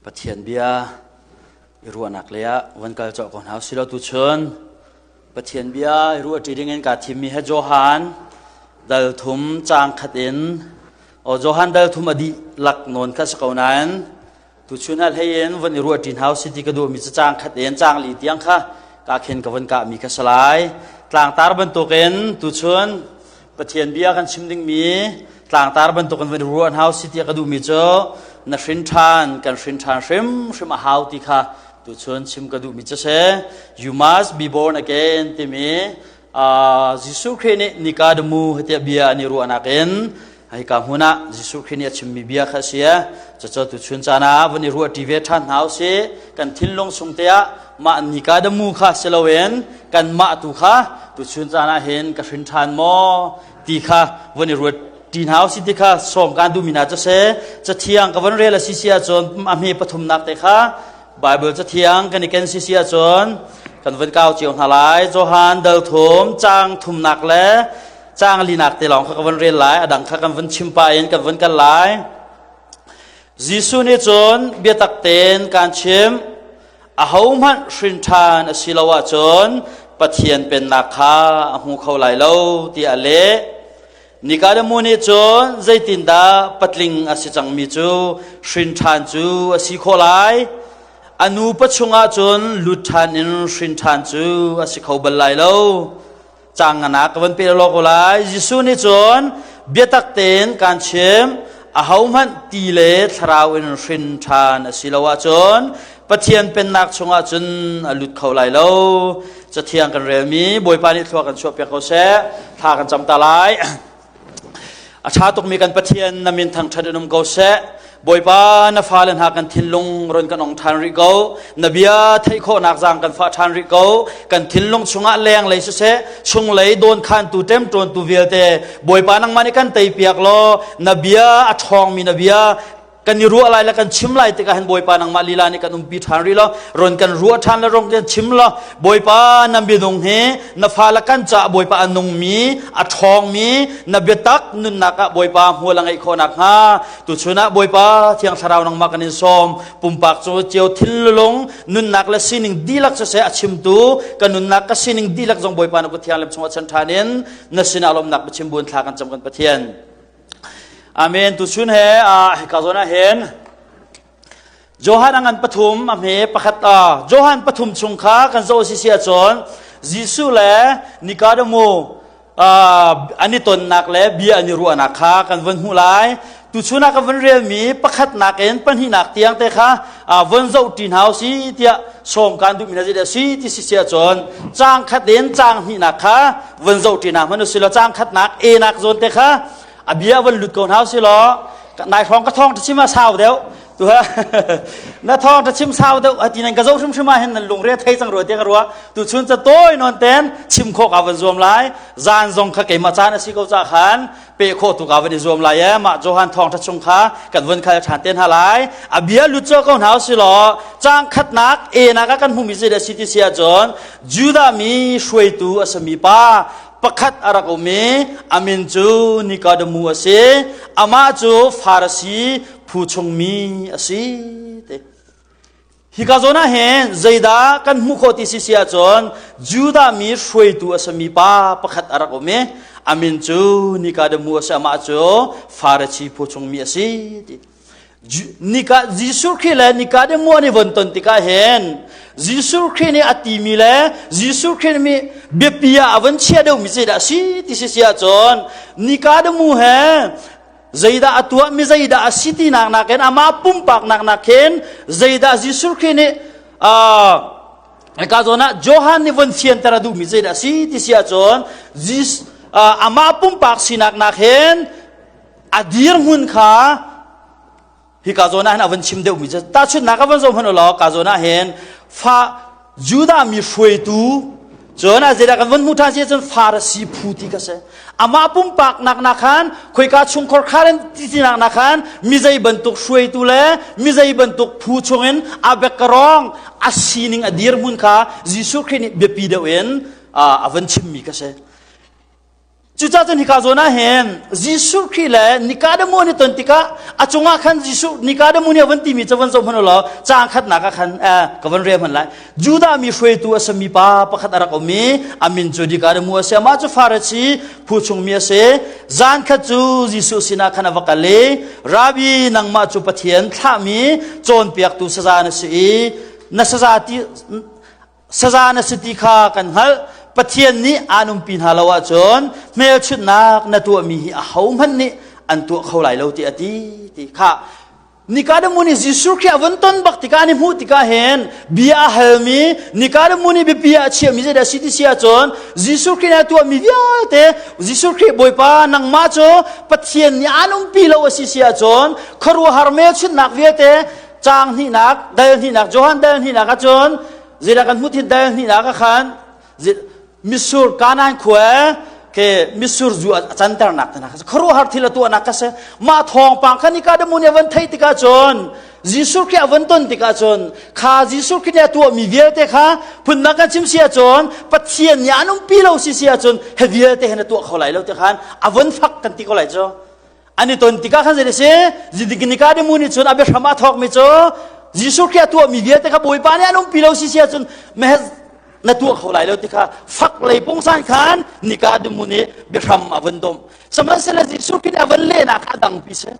Pathian bia i ruahnak lei ah van kal cawh ko hna usih law tuchun Pathian bia i ruah ṭi dingin kaa thimmi he Johan dal thum caang khat in o Johan dal thum a dih lak nawn kha si ko nain tuchun ah hlei in van i ruah ṭi hna usih ti ka duhmi cu caang khat in caang li tiang kha ka khin ka van kahmi kha si lai. Tlangtar bantukin tuchun Pathian bia kan chim dingmi tlangtar bantukin van i ruah hna usih tiah ka duhmi cu na hrin ṭhan kan hrin ṭhan hrimhrim a hau ti kha tuchun chim ka duhmi cu si. You must be born again timi Jesuh Khrih nih Nikodemu tiah bia an i ruahnak in hika hmun ah Jesuh Khrih nih a chimmi bia kha a si. Cucu tuchun caan ah van i ruah ṭi ve ṭhan hna usih. Kan thinlung chung te ah mah Nikodemu kha si loin kanmah tu kha tuchun caan ah hin ka hrin ṭhan maw ti kha van i ruat ṭi hna usih ti kha sawm kaan duhmi hna cu si. Cathiang ka van rel a si si ahcun a hme pathumnak te kha Bible cathiang kan i ken si si ahcun kan van kau cio hna lai. Johan dal thum caang thumnak le caang linak te lawng kha ka van rel lai. A dang kha kan van chim pah in kan van kal lai. Jesuh nih cun biatak tein kaan chim, ahohmanh hrin ṭhan a si lo ahcun Pathian pennak kha a hmu kho lai lo tiah a leh. Nikodemu nih cun zeitindah patling a si cangmi cu hrin ṭhan cu a si khawh lai? A nu pa chungah cun lut ṭhan in hrin ṭhan cu a si kho bal lai lo. Caang nganak ka van pe law ko lai. Jesuh nih cun biatak tein kaan chim, ahohmanh ti le thlarau in hrin ṭhan a si lo ahcun Pathian pennak chungah cun a lut kho lai lo. Cathiang kan relmi Bawipa nih thlua kan chuahpiak ko seh. Thla kan cam ta lai. A ṭha tukmi kan Pathian na min thangṭhat in um ko seh. Bawipa na fale hna kan thinlung ron kan ong ṭhan rih ko. Na bia theih khawhnak zaang kan fah ṭhan rih ko. Kan thinlung chungah leng lei siseh, chunglei dawnkhantu ṭemṭawntu vialte Bawipa nangmah nih kan teipiak law na bia a ṭhawngmi na bia kan i ruah lai le kan chim lai tikah hin Bawipa nangmah lila nih kan umpi ṭhan rih lo ron kan ruah ṭhan le rong kan chim lo Bawipa na minung hi na fale kan caah Bawipa a nungmi a ṭhawngmi na biatak nunnak ah Bawipa hmual a ngeih khawh nakhnga tuchun ah Bawipa Thiang Thlarau nangmah kan in sawm pumpak cu cio thinlung nunnak le sining dihlak siseh a chimtu ka nunnak ka sining dihlak zong Bawipa na kut thianghlim chungah chan ṭhan in na sinah lawmnak biachim buin thla kan cam kan Pathian Amen. Tuchun he hika zawn ah hin Johan a ngan pathum a hme pakhat a Johan pathum chung kha kan zoh si si ahcun Jesuh le Nikodemu an i tonnak le bia an i ruahnak kha kan von hmuh lai. Tuchun ah kan von relmi pakhatnak in pahnihnak tiang te kha von zoh ṭi hna si tiah sawm kan duhmi hna zeidah si ti si si ahcun caang khat in caang hnihnak kha von zoh ṭi hna hmanh usih law caang khatnak e nak zawn te kha a bia von lut ko hna usih law nai hrawng ka thawng ṭha chim ah sau deuh tu na thawng ṭha chim sau deuh ati nan ka zoh hrimhrim ah hin nan lungre thei cang rua te ka rua tu chun ca tawi non ten chim khawh ka van zuam lai zan zong kha keimah caan a si ko ca khan pe khawh tu ka van i zuam lai e mah Johan thawngṭha chung kha kan vun khal ṭhan te hna lai a bia lut cho ko hna si law caang khatnak e nak ah kan hmumi si le si ti si ahcun Judah mi hruaitu a sami pa pakhat a rak um i a min cu Nikodemu a si amah cu Farasi phu chungmi a si te Hika zawn ah hin zeidah kan hmuh khawh ti si si ahcun Judah mi hruaitu a simi pa pakhat a rak um i a min cu Nikodemu a si amah cu Farasi phu chungmi a si ti. Nika Jesuh Khrih le Nikodemu an i von ton tikah hin Jesuh Khrih nih a timi le Jesuh Khrih nih biapi ah a von chiah deuhmi zeidah a si ti si si ahcun Nikodemu he Zeidah a tuah mi zeidah a si tinak nakin amah pumpak nak nakin zeidah Jesuh Khrih nih ka zawn ah Johan nih von fianter a duhmi zeidah a si ti si ahcun amah pumpak sinak nak hin a dirhmun kha hika zawn ah hin a van chim deuhmi cu tahchunhnak a van zoh hmanh ulaw ka zawn ah hin fa Judah mi hruaitu cun a zeidah kan van hmuh ṭhan si cun Farasi phu ti ka si amah pumpak nak nak khan khoika chungkhor khar in ti nak nak khan mi zei bantuk hruaitu le mi zei bantuk phu chungin a background a sining a dirhmun kha Jesuh Khrih nih biapi deuh in a van chimmi ka si. Cucaah cun hika zawn ah hin Jesuh Khrih le Nikodemu an i ton tikah a cungah khan Jesuh Nikodemu nih a vun timi cu vun zoh hmanh u law caang khatnak ah khan ka vun rel hmanh lai. Judah mi hruaitu a simi pa pakhat a rak um i a min cu Nikodemu a si. Amah cu Farasi phu chungmi a si. Zan khat cu Jesuh sinah khan a va kal i Rabbi nangmah cu Pathian thlahmi cawnpiaktu saza na si i na saza ti Saza na si ti kha kan hngalh. Pathian nih aan umpi hna lo ahcun hmelchunhnak na tuahmi hi ahohmanh nih an tuah kho lai lo ti a ti ti kha Nikodemu nih Jesuh Khrih a vun ton bak tikah an i hmuh tikah hin bia a halmi Nikodemu nih biapi ah a chiahmi zeidah si ti si ahcun Jesuh Khrih nih a tuahmi vialte Jesuh Khrih Bawipa nangmah cu Pathian nih aan umpi lo a si si ahcun khuaruahhar hmelchunhnak vialte caang hnihnak dal hnihnak Johan dal hnihnak ahcun zeidah kan hmuh thin dal hnihnak ah khan misur Kanaan khua ke misur zu a canternak te kha khuaruahhar thil a tuahnak ka si mah thawngpang kha Nikodemu nih a van theih tikah cun Jesuh Khrih a van ton tikah cun kha Jesuh Khrih nih a tuahmi vialte kha phunnak kan chim si ahcun Pathian nih an umpi lo si si ahcun he vialte hin a tuah kho lai lo ti khan a von fak kan ti ko lai cu An i ton tikah khan zei a si? Nikodemu nih cun a biahram a thawkmi cu Jesuh Khrih a tuahmi vialte kha Bawipa nih an umpi lo si si ahcun na tuah kho lai lo ti kha fak lei pungsan khan Nikodemu nih biahram a vun domh. Sihmanhsehlaw Jesuh Khrih nih a vun lehnak kha a dangpi si.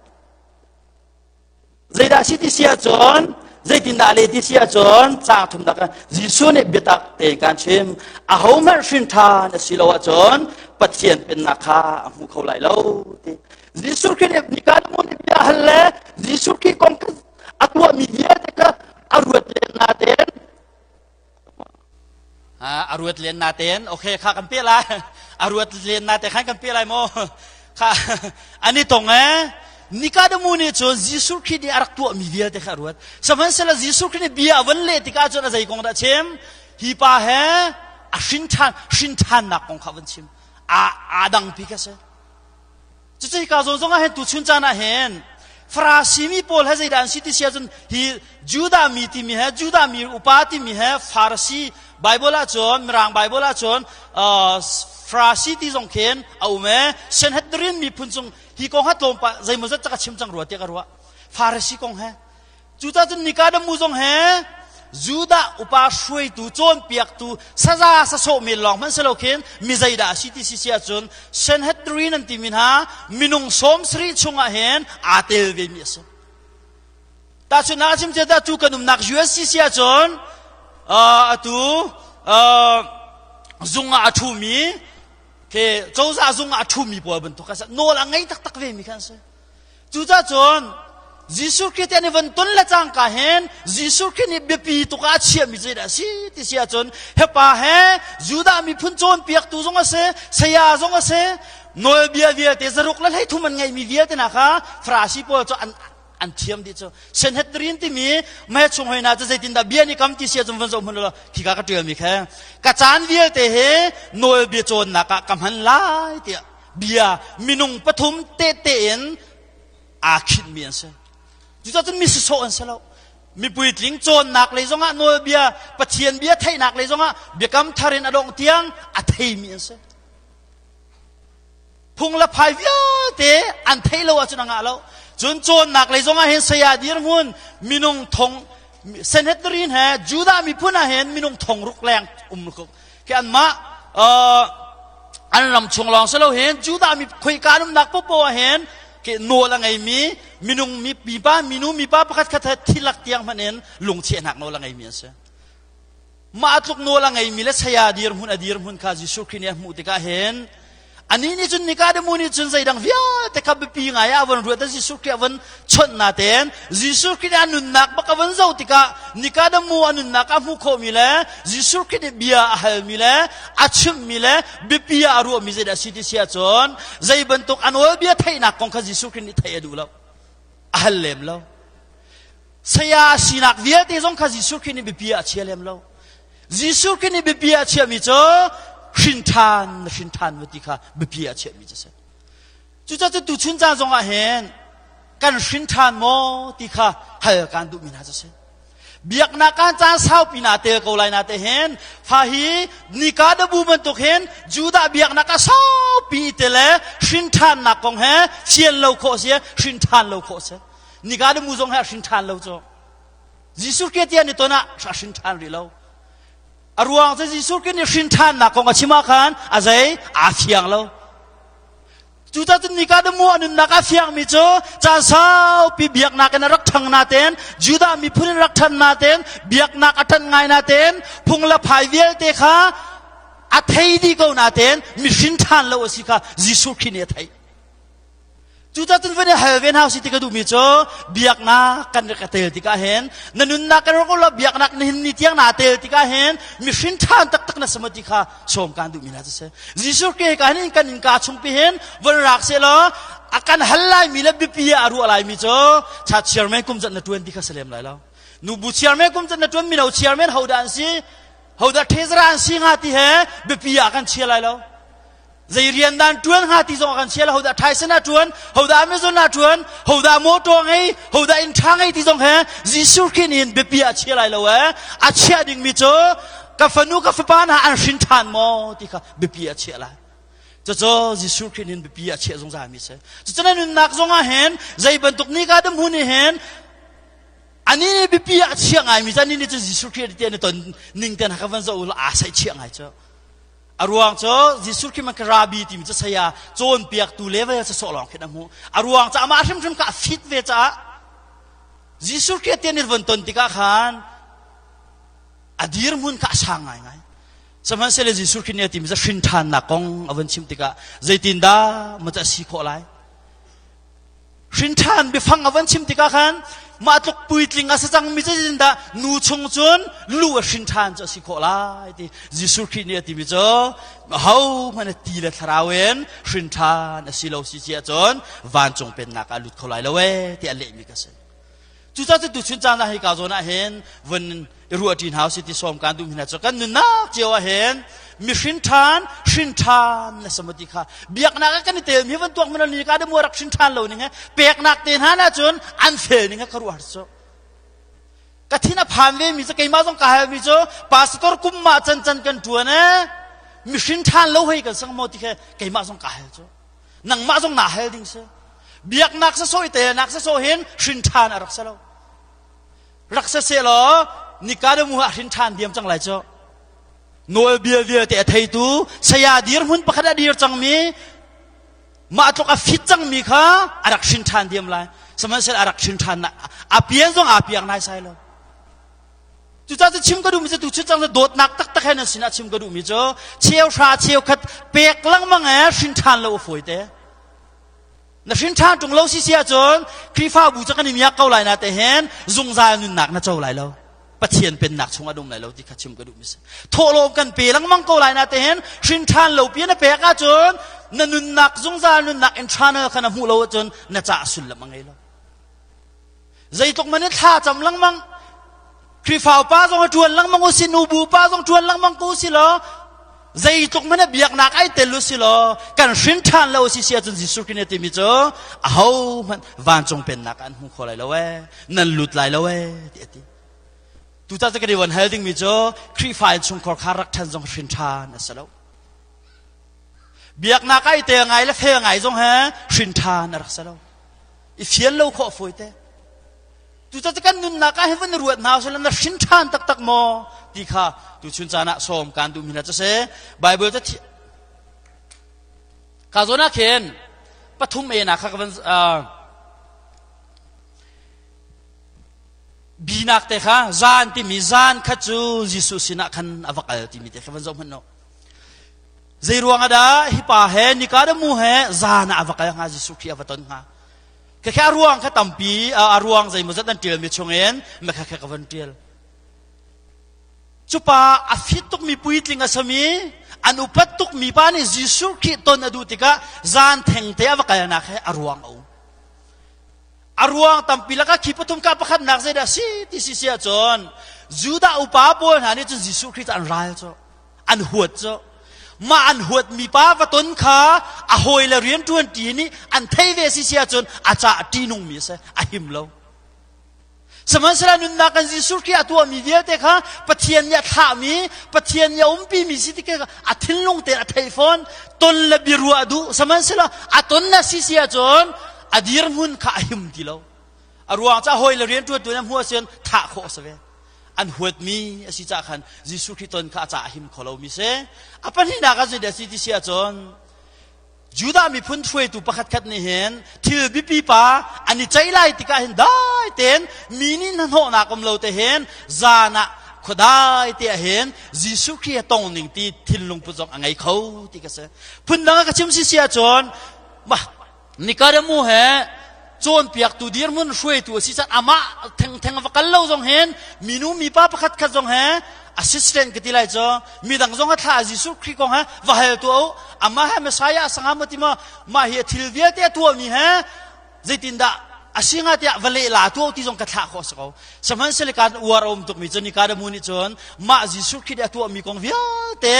Zeidah si ti si ahcun zeitindah le ti si ahcun caang thumnak ah Jesuh nih biatak tein kan chim ahohmanh hrin ṭhan a si lo ahcun Pathian pennak kha a hmu kho lai lo ti Jesuh Khrih nih Nikodemu nih bia hal le Jesuh Khrih kong kha a tuahmi vialte kha a ruat len natein A ruat len natein okay kha kan pe lai a ruat len nate khan kan pe lai maw kha an i tong eh Nikodemu nih cun Jesuh Khrih nih a rak tuahmi vialte kha a ruat sihmanhsehlaw Jesuh Khrih nih bia a von leh tikah cun a zei kong dah chim hi pa he a hrin ṭhan hrin ṭhannak kong kha a von chim a aa dangpi kha si Cucu hika zawn zong ah hin tuchun caan ah hin Farasi mi pawl he zeidah an si ti si ahcun hi Judah mi timi he Judah mi upa timi he Farasi Bible ahcun Mirang Bible ahcun uh, Farasi ti zong khin a um e Sanhedrin miphun cung hi kong ha tlawmpa zeimawzat ka chim cang rua tiah ka ruah Farasi kong he Cucaah cun Nikodemu zong he Judah upa hruaitu cawnpiaktu saza sasawh men lawng hmanh si lo khin mi zeidah a si ti si si ahcun Sanhedrin an timi hna minung 70 chungah hin aa tel vemi a si. Tahchunhnak a chim cia tu kan umnak USCC ahcun atu zung ah a ṭhumi ke cozah zung ah a ṭhumi pawl bantuk kha nawl a ngei taktak vemi kha an si. Cucaah cun Jesuh Khrih te an i von ton le cangka hin Jesuh Khrih nih biapi tuk ah a chiahmi cu zeidah a si ti si ahcun hepa he Judah miphun cawnpiaktu zong a si, saya zong a si, nawlbia vialte zaruk le 13 an ngeihmi vialte hna kha Farasi pawl cu an an thiam dih cu. Sanhedrin timi meh chung hoi hna cu zeitindah bia nih kam ti si ahcun von zoh hmanh law khika ka ṭialmi khe ka caan vialte hi nawlbia cawnnak ah ka hman lai tiah bia minung pathum tehte in aa khinhmi an si. Cucaah cun mi sisawh an si lo. Mi puitling cawnnak lei zongah nawlbia, Pathian bia theihnak lei zongah biakam thar in a dongh tiang a theimi an si. Phung le phai vialte an theih lo ahcun a ngah lo. Cun cawnnak lei zongah hin saya dirhmun minung thong Sanhedrin he Judah miphun ah hin minung thong ruk leng um ko. Khi anmah an ram chung lawng si lo hin Judah mi khoika an umnak popo ah hin ke nawl a ngeimi minung mi mipa minu mipa pakhat khat he thilak tiang hmanh in lungchehnak nawl a ngeimi an si. Mah tluk nawl a ngeimi le saya dirhmun a dirhmun kha Jesuh Khrih nih a hmuh tikah hin Anih nih cun Nikodemu nih cun zeidang vialte kha biapi ngai ah a von ruat Jesuh Khrih a von chawnh natein Jesuh Khrih nih a nunnak bak a von zoh tikah Nikodemu a nunnak a hmuh khawhmi le Jesuh Khrih nih bia a halmi le a chimhmi le biapi ah a ruahmi zeidah a si ti si ahcun zei bantuk a nawlbia theihnak kong kha Jesuh Khrih nih theih a duh lo a hal lem lo saya a sinak vialte zong kha Jesuh Khrih nih biapi ah a chia lem lo Jesuh Khrih nih biapi ah a chiahmi cu hrin ṭhan na hrin ṭhan va ti kha biapi ah a chiahmi cu a si. Cucaah cu tuchun caan zongah hin kan hrin ṭhan maw ti kha hal kan duhmi hna cu a si. Biaknak ah caan saupi naa tel ko lai na te hin fa hi nika dabu bantuk hin Judah biaknak ah saupi i tel e hrin ṭhannak kong he fian lo khawh si hrin ṭhan lo khawh si. Nika dabu zong he hrin ṭhan lo cu. Jesuh Khrih tiah ni ton ah a hrin ṭhan rih lo. A ruang cu Jesuh Khrih nih hrin ṭhannak kong a chim ah khan a zei aa fiang lo. Cucaah cun nika demu a nunnak a fiangmi cu caan saupi biaknak in a rak ṭhang natein Judah miphun in rak ṭhan natein biaknak a ṭanh ngai natein phung le phai vialte kha a thei dih ko natein mihrin ṭhan lo a si kha Jesuh Khrih nih a theih. Cucaah cun van i hal ve hna usih ti ka duhmi cu biaknak kan rak i tel tikah hin na nunnak kan rak lo biaknak nihin ni tiang naa tel tikah hin mihrin ṭhan taktak na si maw ti kha sawm kaan duhmi hna cu si. Jesuh Khrih ka hin kan innka chung pi hin von rak seh law a kan hal laimi le biapi ah a ruah laimi cu cha chairman kum zat na ṭuan ti kha si lem lai lo. Nubu chairman kum zat na ṭuan mino chairman hodah an si hodah treasurer an si hnga ti he biapi ah kan chia lai lo. Zei rian dah an ṭuan hnga ti zong a kan chia lo. Hodah Tyson ah ṭuan, hodah Amazon ah ṭuan, hodah motor ngei, hodah inn ṭha ngei ti zong he Jesuh Khrih nih hin biapi ah a chia lai lo ee. A chiah dingmi cu ka fanu ka fapa hna an hrin ṭhan maw ti kha biapi ah a chiah lai. Cucu Jesuh Khrih nih hin biapi ah a chiah zungzal mi a si. Cucu na nunnak zong ah hin zei bantuk ni ka dam hun nih hin anih nih biapi ah a chiah ngaimi cu anih nih cun Jesuh Khrih ti an i ton ning te hna kha van zoh u law aa saih chiah ngai cu. A ruang cu Jesuh Khrih man rabbi timi cu saya cawnpiaktu level sawsawh lawng khin a hmuh. A ruang cu amah hrimhrim kha a fit ve caah Jesuh Khrih tian in von ton tikah khan a dirhmun kha a sang ngaingai. Sihmanhsehlaw Jesuh Khrih nih a timi cu hrin ṭhannak kong a von chim tikah zeitindah maw cu a si khawh lai? Hrinṭhan biafang a van chim tikah khan mah tluk puitling a si cangmi cu zeitindah nu chung cun lu a hrin ṭhan cu a si khawh lai ti Jesuh Khrih nih a timi cu ahohmanh ti le thlarau in hrin ṭhan a si lo si si ahcun vancung pennak ah lut kho lai lo ee tiah a lehmi ka si. Cucaah cu tuchun caan ah hika zawn ah hin vun i ruahṭi hna usih ti sawm kaan duhmi hna cu kan nunnak cio ah hin mihrin ṭhan hrin ṭhan le samati kha biaknak ah kan i telmi van tuak mana ni ka de rak hrin ṭhan lo ning he peknak te hna na cun an fel ning he ka ruah har cu ka thin a phan ve mi cu keimah zong ka hal mi cu pastor kum ma can can kan ṭuan e mihrin ṭhan lo hei kan sang maw ti khe keimah zong ka hal cu nangmah zong naa hal ding si biaknak sa i telnak sa hin hrin ṭhan a rak si lo rak si se law nikadamu ah hrin ṭhan diam cang lai cu nawlbia vialte a theitu saya dirhmun pakhat a dir cangmi mah tluk a fit cangmi kha a rak hrin ṭhan diam lai sihmanhsehlaw a rak hrin ṭhan a pian zong aa piang nai sai lo Cucaah cu chim ka duhmi cu tu cang cu dawtnak taktak he nan sinah chim ka duhmi cu cheu hra cheu khat pek lengmang e hrin ṭhan lo a fawi te. Na hrin ṭhan ṭung lo si si ahcun Khrihfabu cu kan i miak ko lai na te hin zungzal nunnak na co lai lo. Pathian pennak chung a um lai lo ti kha chim ka duhmi si. Thawhlawm kan pe lengmang ko lai na te hin hrin ṭhan lo pi na pek ahcun na nunnak zungzal nunnak internal kha na hmuh lo ahcun na caah sullam a ngei lo. Zeitluk man in thla cam lengmang Khrihfa upa zong a ṭuan lengmang u si nubu pa zong ṭuan lengmang ko si law zeitluk man a biaknak ai tel u si law kan hrin ṭhan lo si si ahcun Jesuh Khrih nih a timi cu ahohmanh vancung pennak ah an hmu kho lai lo ee nan lut lai lo ee ti a ti. Tutan cu kan i von hal dingmi cu Khrihfa innchungkhar kha rak ṭhan zong hrin ṭhan a si lo. Biaknak ai tel ngai le fel ngai zong he hrin ṭhan a rak si lo. I fian lo khawh fawi te. Cucaah kan nunnak ah hin van ruat hna usih na hrin ṭhan taktak maw ti kha tuchun caan ah sawm kaan duhmi hna cu si. Bible cu ka zawn ah khin pathum e na kha ka van binak te kha zan timi zan kha cu Jesuh sinah khan a va kal timi te kha van zoh hmanh no. Zei ruang ah dah hi pa he Nikodemu he zan ah a va kal hnga Jesuh Khrih a va ton hnga? Khakhe a ruang kha tampi a ruang zeimawzat an ṭialmi chungin na khakhe ka van ṭial. Cupa a fit tukmi puitling a sami an upat tukmi pa nih Jesuh Khrih ton a duh tikah zan thengte a va kalnak he a ruang a um. A ruang tampi lakah khi pathum ka pakhatnak zeidah si ti si si ahcun Judah upa pawl hna nih cun Jesuh Khrih cu an ral cu an huat cu mah an huatmi pa va ton kha a hawi le rianṭuan ṭi nih an thei ve si si ahcun a cah ṭihnungmi a si a him lo. Sihmanhsehlaw nunnak kan Jesuh Khrih a tuahmi vialte kha Pathian nih a thlahmi, Pathian nih a umpimi si tik a thinlung tein a theih fawn, ton le biaruah a duh. Sihmanhsehlaw a ton na si si ahcun a dirhmun kha a him ti lo. A ruang ca hawi le rianṭuantu nih a hmuh ahcun thah khawh a si ve. An huatmi a si caah khan Jesuh Khrih ton kha a ca a him kho lomi si. A pahnihnak ah zeidah a si ti si ahcun Judah miphun hruaitu pakhatkhat nih hin thil biapi pa an i ceih lai tikah hin dai tein mi nih hnahnawhnak um lo te hin zan ah khuadai te ah hin Jesuh Khrih he tong ning ti thinlung put zong a ngei kho ti ka si. Phundang ah ka chim si si ahcun mah Nikodemu he cawnpiaktu dirhmun hruaitu a si caan amah thengtheng va kal lo zong hin minu mipa pakhat khat zong he assistant ka ti lai cu midang zong a thlah Jesuh Khrih kong he va hal tuah u amah he Messiah a sanga maw ti maw mah hi thil vialte a tuahmi he zeitindah a si nga tiah va leh la tuah ti zong ka thlah khawh si ko sihmanhsehlaw kan uar a um tukmi cu Nikodemu nih cun mah Jesuh Khrih a tuahmi kong vialte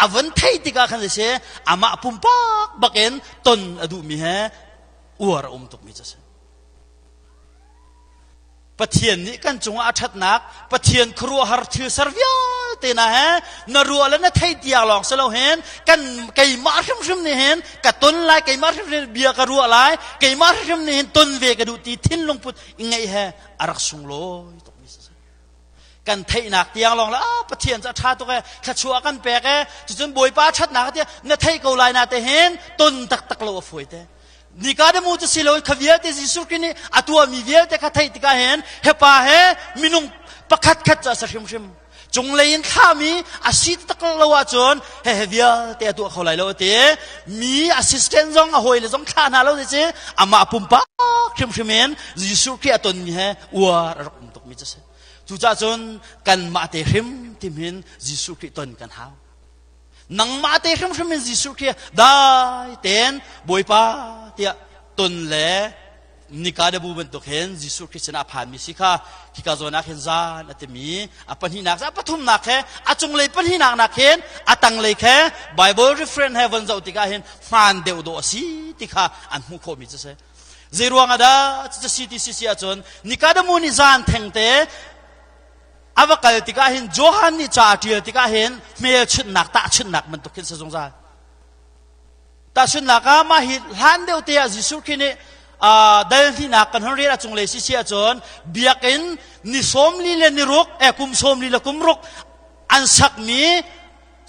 a von theih tikah khan si amah pumpak bakin ton a duhmi he uar a um tukmi cu a si. Pathian nih kan cungah a ṭhatnak, Pathian khuaruahhar thil ser vialte na he na ruah le na theih tiang lawng si lo hin kan keimah hrimhrim nih hin ka ton lai, keimah hrimhrim bia ka ruah lai, keimah hrimhrim nih hin ton ve ka duh ti thinlung put ngeih he a rak sunglawi tukmi si. Kan theihnak tiang lawng le ah Pathian cu a ṭha tuk e, thluachuah kan pek e, cucun Bawipa ṭhatnak tiah na theih ko lai na te hin ton taktak lo a fawi te. Nikodemu cu si loin kha vialte Jesuh Khrih nih a tuahmi vialte kha theih tikah hin hepa he minung pakhat khat cu a si hrimhrim. Cunglei in thlahmi a si tak lo ahcun he he vialte a tuah kho lai lo a ti. Mi assistant zong a hawile zong thlah hna lo ti si amah pumpak hrimhrim in Jesuh Khrih a tonmi he uar a rak um tukmi cu a si. Cucaah cun kanmah te hrim tim hin Jesuh Khrih ton kan hau. Nangmah te hrimhrim in Jesuh Khrih dai tein Bawipa tiah ton le Nikadabu bantuk hin Jesuh Khrih sinah a phanmi si kha khika zawn ah khin zan a timi a pahnihnak a pathumnak he a cunglei pahnihnak nak hin a tanglei khe Bible reference he von zoh tikah hin hmaan deuh dawh a si ti kha an hmuh khawhmi cu si. Zei ruang ah dah cucu si ti si si ahcun Nikadamu nih zan thengte a va kal tikah hin Johan nih ca a ṭial tikah hin hmelchunhnak tahchunhnak bantuk khin si zungzal. Tahchunhnak ah mah hi hlan deuh te ah Jesuh Khrih nih dal hnihnak kan hon rel a cunglei si si ahcun biakinn ni 40 le ni ruk eh kum 40 le kum ruk an sakmi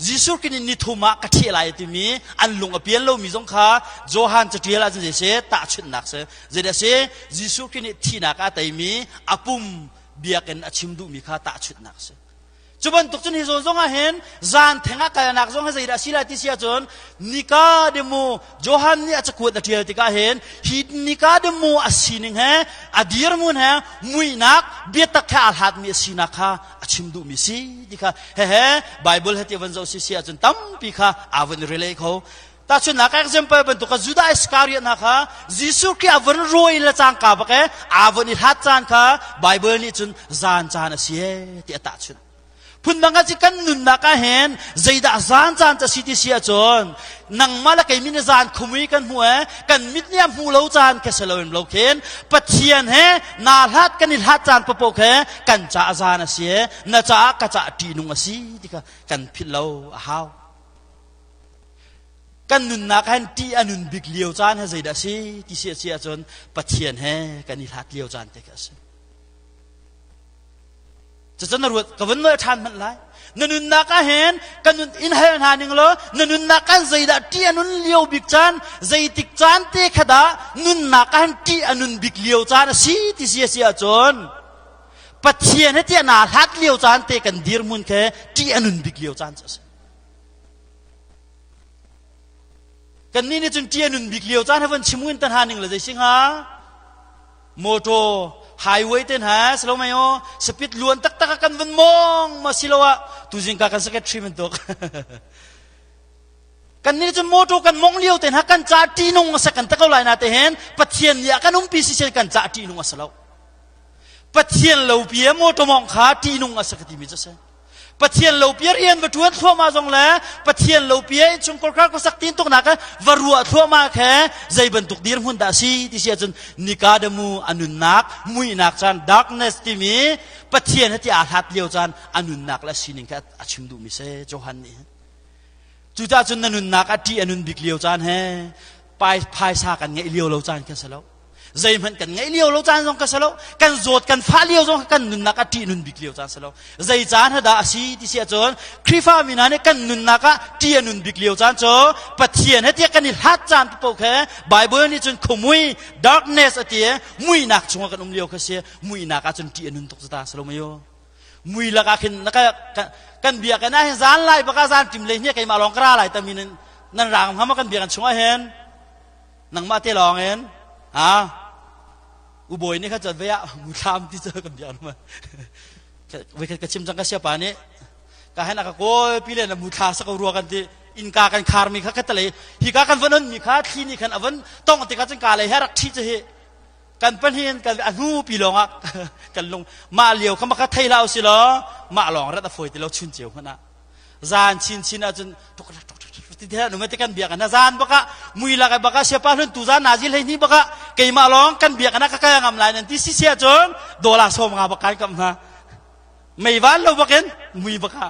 Jesuh Khrih nih ni thum ah ka ṭheh lai timi an lung a pian lomi zong kha Johan caṭial ahcun zei si tahchunhnak si zeidah si Jesuh Khrih nih thihnak ah teimi a pum biakinn a chim duhmi kha tahchunhnak a si. Cu bantuk cun hi zawn zong ah hin zan theng ah kalnak zong hi zeidah a si lai ti si ahcun Nikademu Johan nih a cakuat a ṭial tikah hin hi Nikademu a sining he a dirhmun he muihnak biatak he aa hlatmi a sinak kha a chim duhmi si ti kha hehe Bible he ti van zoh si si ahcun tampi kha aa vun relay kho. Tahchunhnak example bantuk kha Judah Iscariot hna kha Jesuh Khrih a vun rawi le cangka bak e aa vun i hlat caan kha Bible nih cun zan caan a si e ti a tahchunh. Phundang ah kan nunnak ah hin zeidah zan caan ca si ti si ahcun nangmah le keimi nih zan khumui kan hmu e kan mit nih a hmu lo caan kha si lo in lo khin Pathian he naa hlat kan i hlat caan popo khe kan caah zan a si e na caah ka caah ṭihnung a si ti kha kan philh lo a hau. Kan nunnak han ṭih a nun bik lio caan he zeidah a si ti si a si ahcun Pathian he kan i hlat lio caan te kha a si. Cucun na ruat ka vun nolh ṭhan hmanh lai. Na nunnak ah hin kan nun in hal hna ning law na nunnak kan zeidah ṭih a nun lio bik caan zeitik caan te kha dah nunnak ah hin ṭih a nun bik lio caan a si ti si a si ahcun Pathian he tiah naa hlat lio caan te kan dirhmun khe ṭih a nun bik lio caan cu a si. Kannih nih cun ṭih a nun bik lio caan he von chim in tan ha ning le zei si hnga? Motor highway te hna silo mai aw speed luan taktak ah kan vun mong ma silo ah tuzing ka kan secretary bantuk kan nih cun motor kan mong lio te hna kan ca ṭihnung a sa kan ta ko lai na te hen Pathian nih a kan umpi si kan ca ṭihnung a si lo Pathian lo pi motor mong kha ṭihnung a sa ka timi cu si. Pathian lo pia rian va ṭuan thluahmah zong le Pathian lo pia innchungkhar kar khuasak tin tuknak va ruah thluahmah khe zei bantuk dirhmun dah si ti si ahcun Nikadamu a nunnak muihnak caan darkness timi Pathian he ti aa hlat lio caan a nunnak le sining kha a chim duhmi si Johan nih. Cucaah cun na nunnak a ṭih a nun bik lio caan he phaisa kan ngeih lio lo caan kha si lo. Zeihmanh kan ngeih lio lo caan zong ka si lo. Kan zawt kan fah lio zong kan nunnak a ṭih nun bik lio caan si lo. Zei caan ha dah a si ti si ahcun Khrihfa mi hna nih kan nunnak ah ṭih a nun bik lio caan cu Pathian he tiah kan i hlat caan paoh khe Bible nih cun khumui darkness a ti muihnak chungah kan um lio kha si. Muihnak ah cun ṭih a nun tuk ta si lo mayo. Mui lakah khin kan biakinn ah hin zan lai baka zan ṭim le hne keimah lawng ka ra lai tami nan rang hama kan biakinn chungah hin nangmah te lawng in ha ubawi nih kha cun vei ah muthlam ti cu kan biak ma voi khat ka chim cang ka siapa nih ka hen aka kawl pi le na muthla sa ko rua kan ti innka kan khar mi kha ka tale hi ka kan von on mi kha thli nih khan avon tong tikah cun ka lei he rak thi chu hi kan pahnih kan a hnu pi lawng ah kan lung mah lio kha maka thei hlah usih law mah lawng rat a fawi ti lo chun ceu hmanh ah zan chinchin ahcun ti te nu te kan biak na zan baka mui lak baka siapa hlun tu zan nazi hlei ni baka keimah lawng kan biak na ka kal ngam lai nan ti si sia cun dola som nga bak kai kam na mei van lo bakin mui baka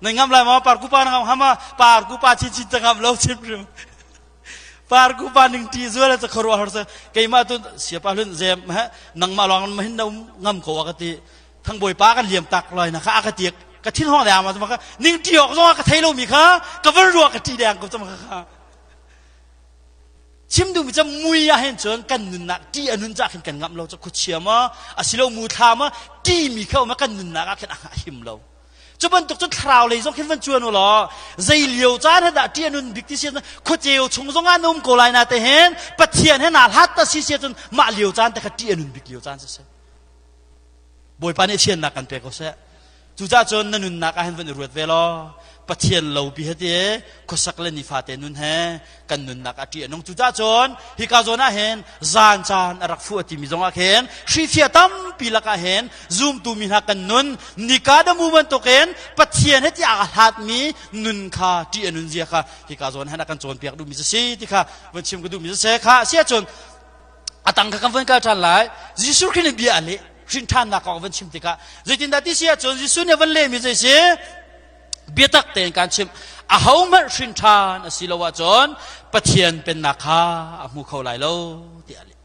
na ngam lai ma par ku pa na ngam hama par ku pa chin chin ta ngam lo chim rim par ku pa ning ti zual cha khoro har sa keimah tu siapa hlun zem ha nangmah lawng ma hin ngam ko ka ti thangbawi pa kan liam tak loi na kha a ka tiak ka thin hong dang ma ka ning ti ok zong ka thei lo mi kha ka van ruwa ka ti dang ko cham kha kha chim du mi cha mui ah hen chuan kan nunnak ti anun cha khin kan ngam lo cha khuchia ma asilo mu thla ma ti mi kha ma kan nunnak ah khin a him lo cu bantuk cun thlarau lei zong khin van cuan u law zei lio caan he dah ti anun bik ti si khuaceu chung zong ah na um ko lai na te hen pathian he na hlat ta si si cun mah lio caan te kha ti anun bik lio caan si si Bawipa nih thiannak kan pe ko seh. Cucaah cun na nunnak ah hin van i ruat ve law Pathian lo pi he ti khuasak le nifate nun he kan nunnak a ṭih a nung. Cucaah cun hika zawn ah hin zan caan a rak fuh a timi zong ah khin hrifia tampi lakah hin zumtu mi hna kan nun nika damu bantukin Pathian he ti a hlatmi nun kha ṭih a nun zia kha hika zawn hin a kan cawnpiak duhmi cu si ti kha van chim ka duhmi cu si kha si ahcun a tang kha kan van kal ṭhan lai Jesuh Khrih nih bia a leh hrin ṭhannak kong van chim tikah zeitindah ti si ahcun Jesuh nih a van lehmi zei si biatak tein kan chimh ahohmanh hrin ṭhan a si lo ahcun Pathian pennak kha a hmu kho lai lo tiah a leh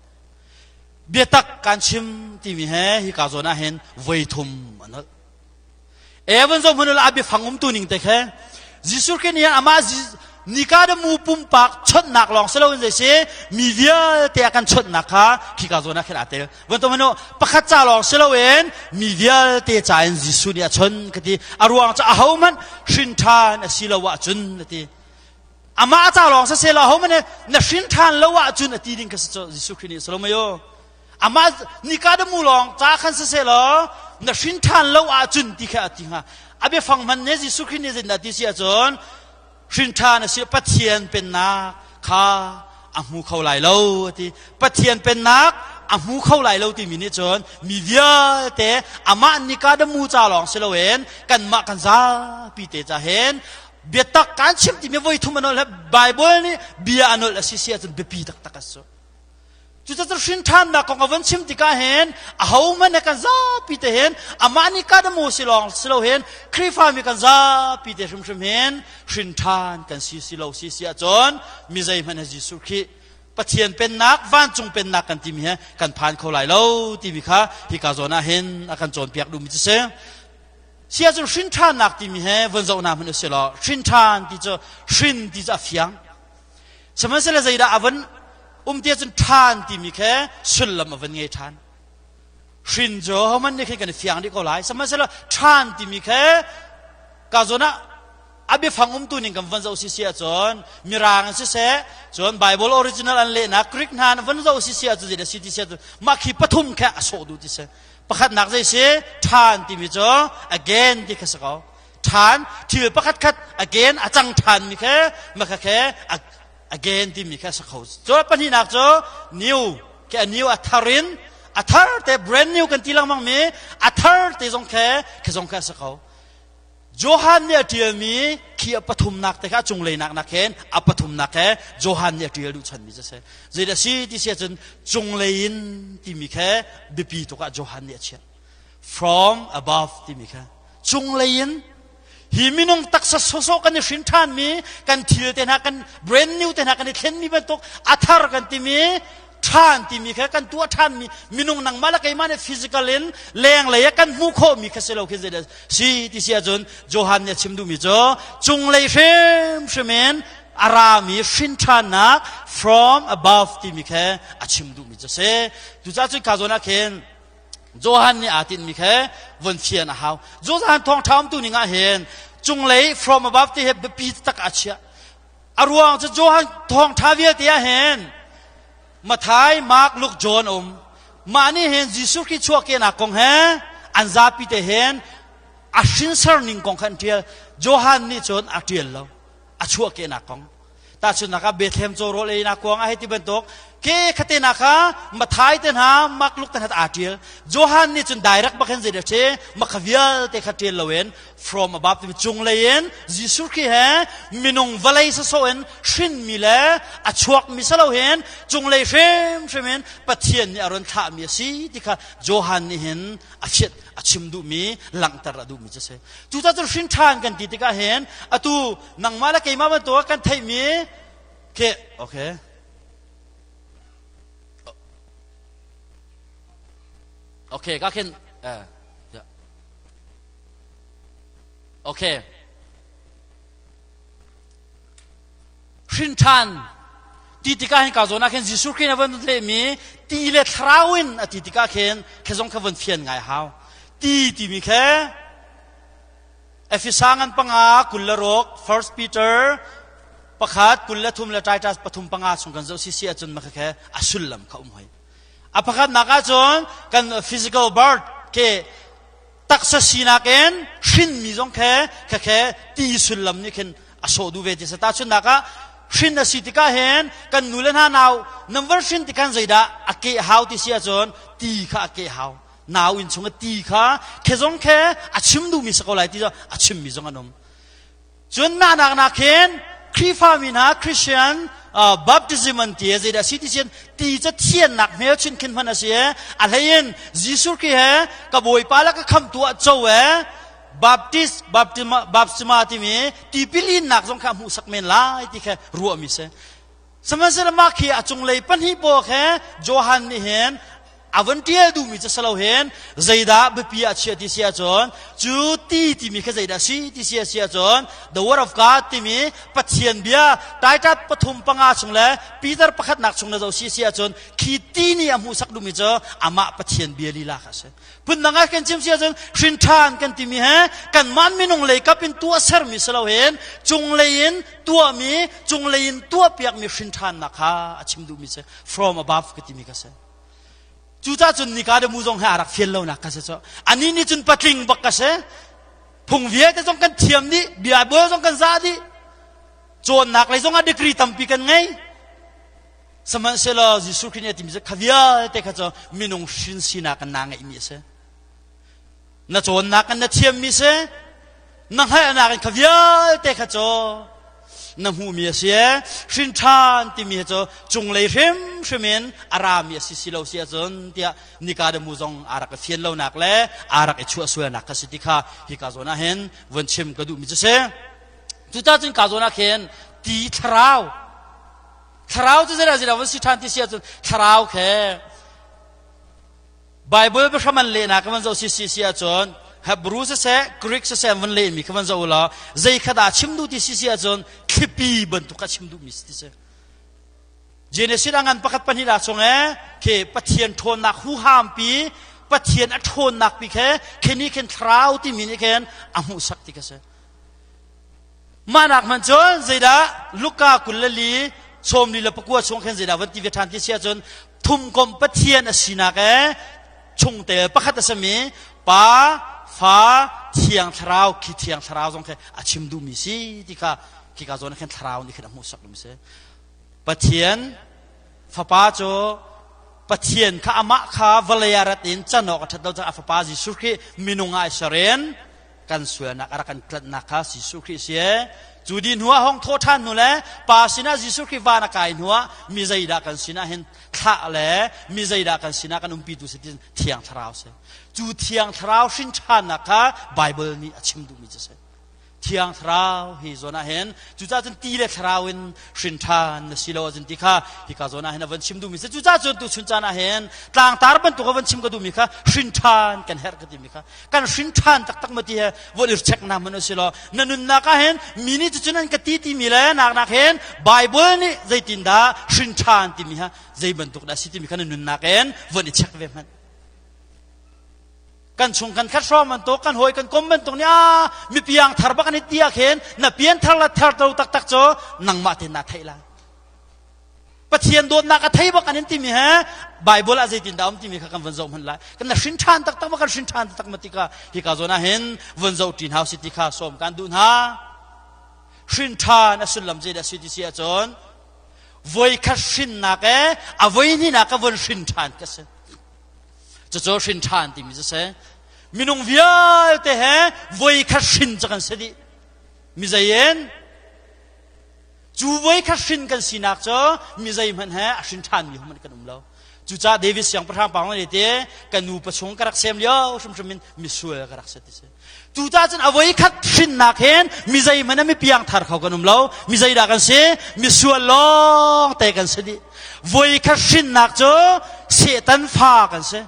biatak kan chim timi he hika zawn ah hin voi thum a nolh Evan zong hmun a biafang umtu ning te khe Jesuh Khrih nih amah Nikadamu pumpak chonhnak lawng si loin zei si mi vialte a kan chonhnak kha khika zawn ah khin aa tel. Van hanu pakhat ca lawng si loin mi vialte ca in Jesuh nih a chon ka ti. A ruang cu ahohmanh hrin ṭhan a si lo ahcun a ti. Amah ca lawng siseh law ahohmanh na hrin ṭhan lo ahcun a ti ding kha si cu Jesuh Khrih nih Salomayo. Amah Nikadamu lawng ca khan siseh law na hrin ṭhan lo ahcun ti kha a ti hnga. A biafang hman ne Jesuh Khrih nih zeitindah ti si ahcun hrin ṭhan a si Pathian pennak kha a hmu kho lai lo a ti. Pathian pennak a hmu kho lai lo timi nih cun mi vialte amah Nikadamu ca lawng si loin kanmah kan zapi te ca hin biatak kan chim timi voi thum a nolh Bible nih bia a nolh a si si ahcun biapi taktak a si. Cucaah hrin ṭhannak kong a von chim tikah hin ahohmanh he kan zapi te hin amah nih kan mu si lawng si lo hin Khrihfami kan zapi te hrimhrim hin hrin ṭhan kan si si lo si si ahcun mi zeihmanh he Jesuh Khrih Pathian pennak vancung pennak kan timi he kan phan kho lai lo timi kha hika zawn ah hin a kan cawnpiak duhmi cu si. Si ahcun hrin ṭhannak timi he von zoh hna hmanh usih law hrin ṭhan ti cu hrin ti cu a fiang. Sihmanhsehlaw zeidah a von um ti ahcun ṭhan timi khe sullam a von ngei ṭhan. Hrin cu hohmanh nih khin kan i fiang dih ko lai. Sihmanhsehlaw ṭhan timi khe ka zawn ah a biafang umtu ning kan von zoh si si ahcun mirang in siseh cun Bible original an lehnak Greek hna an von zoh si si ahcun zeidah si ti si ahcun mah khi pathum khe a sawh duh ti si. Pakhatnak zei si ṭhan timi cu again ti kha si ko. Ṭhan thil pakhat khat again a cang ṭhan mi khe makha khe again timi kha a si kho. Cu pahnihnak cu new ke a new a thar in a thar te brand new kan ti lengmang mi a thar te zong khe khi zong khe a si kho. Johan nih a ṭialmi khi a pathumnak te kha a cunglei nak nak hin a pathumnak he Johan nih a ṭial duh chanmi cu a si. Zeidah a si ti si ahcun cunglei in timi khe biapi tuk ah Johan nih a chiah. From above timi kha cunglei in hi minung taksa sawsawh kan i hrin ṭhanmi kan thil te hna kan brand new te hna kan i thlenmi bantuk a thar kan timi ṭhan timi kha kan tuah ṭhanmi minung nangmah le keimah nih physical in lenglei ah kan hmuh khawhmi kha si lo khi zeidah si ti si ahcun Johan nih a chim duhmi cu cunglei hrimhrim in a rami hrin ṭhannak from above timi kha a chim duhmi cu si. Cucaah cun ka zawn ah khin Johan nih aa tinhmi kha von fian a hau. Johan thawngṭha umtu ning ah hin cunglei from above ti hi biapi tak a chiah. A ruang cu Johan thawngṭha vialte ah hin Mathai, Mark, Luke, John um. Mah nih hin Jesuh Khrih chuahkehnak kong he an zapi te hin a hrinsar ning kong kha an ṭial. Johan nih cun a ṭial lo. A chuahkehnak kong. Tahchunhnak ah Bethlehem caw rawl einak kuang ah hei ti bantuk ke khate na kha Mathai te hna Mark Luke te hna aa ṭial. Johan nih cun direct bak hin zeidah ṭhi makha vialte kha ṭial loin from above timi cunglei in Jesuh Khrih he minung vawlei sawsawh in hrinmi le a chuakmi si lo hin cunglei hrimhrim in Pathian nih a run thlahmi a si ti kha Johan nih hin a fiat a chim duhmi langhter a duhmi cu a si. Cucaah cun hrin ṭhan kan ti tikah hin atu nangmah le keimah bantuk kan theihmi khi okay Okay, ka khin eh Okay. Hrin ṭhan ti tikah hin ka zawn ah khin Jesuh Khrih na van lehmi ti le thlarau in a ti tikah khin khe zong kha von fian ngai hau. Ti timi khe Efesa ngan panga 26 First Peter pakhat 23 le Titus pathum panga chung kan zoh si si ahcun ma khe a sullam kha um hoi. A pakhatnak ahcun kan physical birth ke taksa sinak in hrinmi zong khe khe ti sullam nih khin a sawh duh ve ti sa tahchunhnak ah hrin a si tikah hin kan nu le hna nau nan van hrin tikhan zeidah a ke hau ti si ahcun ti kha a ke hau nau inn chung a ti kha khe zong khe a chim duhmi si ko lai ti a chimmi zong an um Cun mah nak khin Khrihfami hna Christian baptism an ti zeidah si ti sin ti ca thiannak hmelchun khin hman a si a hlei in Jesuh Khrih he ka Bawipa le ka khamtu ah co e Baptist baptisma baptisma timi tipilinnak zong kha hmuhsak men lai ti kha ruahmi si. Sihmanhsehlaw mah khi a cunglei pahnih pawl khe Johan nih hin a von ṭial duhmi cu si lo hin zeidah biapi ah chiah ti si ahcun cu ti timi kha zeidah si ti si a si ahcun the word of God timi Pathian bia Titus pathum panga chung le Peter pakhatnak chung na zoh si si ahcun khi ti nih a hmuhsak duhmi cu amah Pathian bia lila kha a si. Phundang ah kan chim si ahcun hrin ṭhan kan timi he kanmah minung lei kap in tuah sermi si lo hin cunglei in tuahmi cunglei in tuahpiakmi hrin ṭhannak kha a chim duhmi si from above ka timi ka si. Cucaah cun Nikodemu zong he a rak fian lonak ka si cu. Anih nih cun patling bak ka si. Phung vialte zong kan thiam dih, Bible zong kan zah dih. Cawnnak lei zong ah degree tampi kan ngei. Sihmanhsehlaw Jesuh Khrih nih a timi cu kha vialte kha cu minung hrin sinak in naa ngeihmi a si. Na cawnnak in na thiammi si, na hngalhnak in kha vialte kha cu na hmuhmi a si. Hrin ṭhan timi hi cu cunglei hrimhrim in a rami a si si lo si ahcun tiah Nikadamu zong aa rak i fian lonak le aa rak i chuahsualnak kha si ti kha hika zawn ah hin vun chim ka duhmi cu si. Cucaah cun ka zawn ah khin ti thlarau Thlarau cu zeidah zeidah van si ṭhan ti si ahcun thlarau khe Bible biahram an lehnak van zoh si si si ahcun Hebrew siseh Greek siseh an van lehmi kha van zoh ulaw zei kha dah chim duh ti si si ahcun thlipi bantuk kha chim duhmi si ti si. Genesis a ngan pakhat pahnih dah chung e khi Pathian ṭhawnnak huham pi Pathian a ṭhawnnak pi khe khini khin thlarau timi nih khin a hmuhsak ti kha si. Mah nak hmanh cun zeidah Luka 24 49 chung khin zeidah van ti ve ṭhan ti si ahcun thumkomh Pathian a sinak e chungtel pakhat a simi Pa, Fa, Thiang Thlarau khi Thiang Thlarau zong khi a chim duhmi si ti kha khika zawn ah khin Thlarau nih khin a hmuhsak duhmi si. Pathian Fapa cu Pathian kha amah kha vawlei ah rat in can awk a ṭhat lo caah a Fapa Jesuh Khrih minung ah i ser in. Kan sualnak a rak kan tlanhnak kha Jesuh Khrih si e. Cu di hnuah hong thawh ṭhan hnu le Pa sinah Jesuh Khrih van a kai hnuah mi zeidah kan sinah hin thlah le mi zeidah kan sinah kan umpitu si ti Thiang Thlarau si. Cu Thiang Thlarau hrin ṭhannak kha Bible nih a chim duhmi cu si. Thiang Thlarau hi zawn ah hin cucaah cun ti le thlarau in hrin ṭhan na si lo ahcun ti kha hika zawn ah hin a von chim duhmi si. Cucaah cun tuchun caan ah hin tlangtar bantuk a von chim ka duhmi kha hrin ṭhan kan herh ka timi kha kan hrin ṭhan taktak ma ti he von i check na hmanh u law na nunnak ah hin mi nih cucun an ka ti timi le nak nak hin Bible nih zeitindah hrin ṭhan timi ha zei bantuk dah si timi kha na nunnak in von i check ve hmanh. Kan chung kan khat hrawng bantuk kan hawi kan kom bantuk nih a mi piang thar bak an i ti ah khin na pian thar la thar to taktak cu nangmah te na theih lai. Pathian dawtnak a thei bak an in timi he Bible ah zeitin dah um timi kha kan von zoh hmanh lai. Kan na hrin ṭhan taktak ma kan hrin ṭhan taktak ma ti kha hika zawn ah hin von zoh ṭi hna si ti kha sawm kan duh hna. Hrin ṭhan a sullam zeidah si ti si ahcun voi khat hrinnak e a voi hnihnak ka von hrin ṭhan ka si. Cucu hrin ṭhan timi cu si. Minung vialte he voi khat hrin cu kan si dih. Mi zei in? Cu voi khat hrin kan sinak cu mi zeihmanh he a hrin ṭhanmi hmanh kan um lo. Cucaah David siangpahrang pa nih te ka nu pachung ka rak sem lio hrimhrim in misual ka rak si ti si. Cucaah cun a voi khat hrinnak hin mi zeihmanh mi piang thar kho kan um lo. Mi zeidah kan si? Misual lawng te kan si dih. Voi khat hrinnak cu Satan fa kan si.